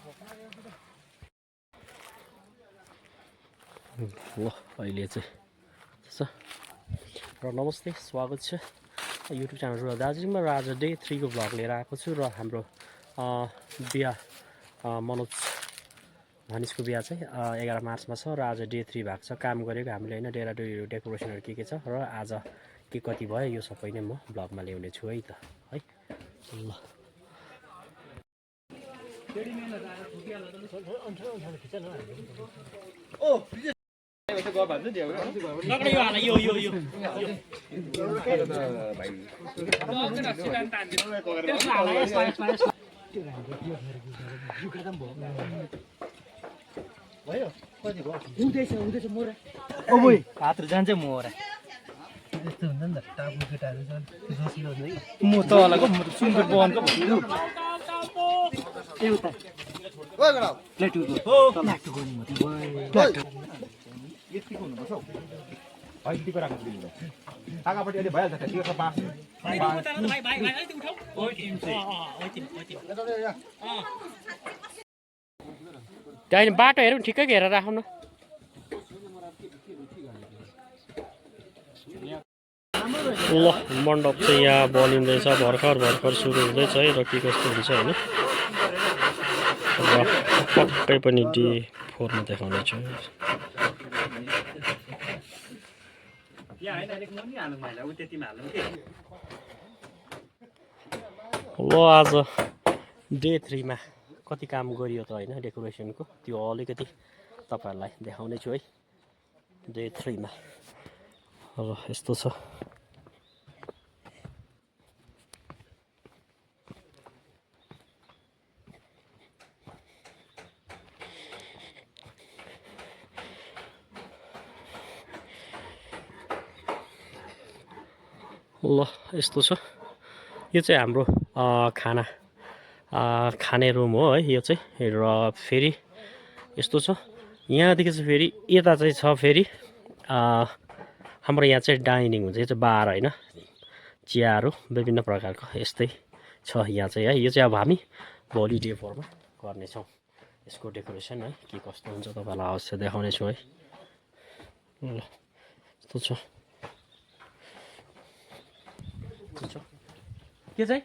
ल अहिले चाहिँ र नमस्ते स्वागत छ युट्युब च्यानल दार्जिलिङमा र आज डे 3 को भ्लग लिएर आएको छु र हाम्रो बिहा मनोज धनिसको बिहा चाहिँ 11 मार्चमा छ र आज डे 3 भएको छ। काम गरेको हामीले होइन डेराडुरीहरू डेकोरेसनहरू के छ र आज के कति भयो यो सबै नै म भ्लगमा ल्याउने छु है त है। ल हात जान्छ मोरा त्यस्तो हुन्छ नि त टापु केटाहरू छ जसिलो हुन्छ है म तलको म त सुनको बनको भन्छु एउटा ओइ गराउ प्लेटुको हो प्लेटुको नि म त यतिको हुनुपर्छ हौ अहिले राख्नु दिनु आगापट्टि अलि भइहाल्छ त्यो त पास भाइ अलि उठाउ ओइ टिम चाहिँ त्यहाँ बाटो हेरौँ ठिक्कैको हेरेर राखौँ न। ल मण्डप चाहिँ यहाँ बनिँदैछ भर्खर सुरु हुँदैछ है र के कस्तो हुन्छ होइन र पक्कै पनि डे 4 मा देखाउने छु। ल आज डे 3 मा कति काम गरियो त होइन डेकोरेसनको त्यो अलिकति तपाईँहरूलाई देखाउने छु है। डे 3 मा र यस्तो छ। ल यस्तो छ। यो चाहिँ हाम्रो खाना खाने रुम हो है यो चाहिँ र फेरि यस्तो छ। यहाँदेखि चाहिँ फेरि यता चाहिँ छ फेरि हाम्रो यहाँ चाहिँ डाइनिङ हुन्छ। यो चाहिँ बार होइन चियाहरू विभिन्न प्रकारको यस्तै छ यहाँ चाहिँ है। यो चाहिँ अब हामी भोलि डे 4 मा गर्नेछौँ यसको डेकोरेसन है के कस्तो हुन्छ तपाईँलाई अवश्य देखाउने छु है। ल यस्तो छ। के चाहिँ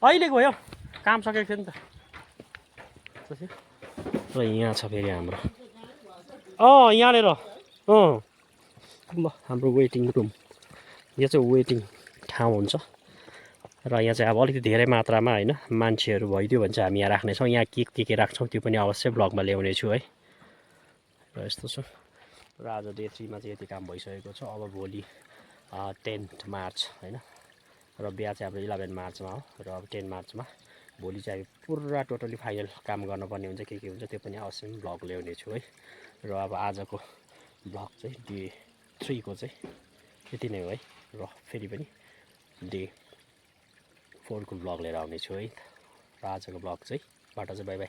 अहिले गयो काम सकेको थियो नि त। र यहाँ छ फेरि हाम्रो यहाँनिर ल हाम्रो वेटिङ रुम। यो चाहिँ वेटिङ ठाउँ हुन्छ र यहाँ चाहिँ अब अलिकति धेरै मात्रामा होइन मान्छेहरू भइदियो भने चाहिँ हामी यहाँ राख्नेछौँ। यहाँ के राख्छौँ त्यो पनि अवश्य ब्लगमा ल्याउने छु है। र यस्तो छ। र आज डे 3 मा चाहिँ यति काम भइसकेको छ। अब भोलि 10 मार्च होइन र बिहा चाहिँ हाम्रो 11 मार्चमा हो र अब 10 मार्चमा भोलि चाहिँ पुरा टोटली फाइनल काम गर्नुपर्ने हुन्छ के हुन्छ त्यो पनि अवश्य ब्लग ल्याउने छु है। र अब आजको ब्लग चाहिँ डे 3 को चाहिँ यति नै हो है। र फेरि पनि डे 4 को ब्लग लिएर आउने छु है। र आजको ब्लग चाहिँ बाटा चाहिँ बाई बाई।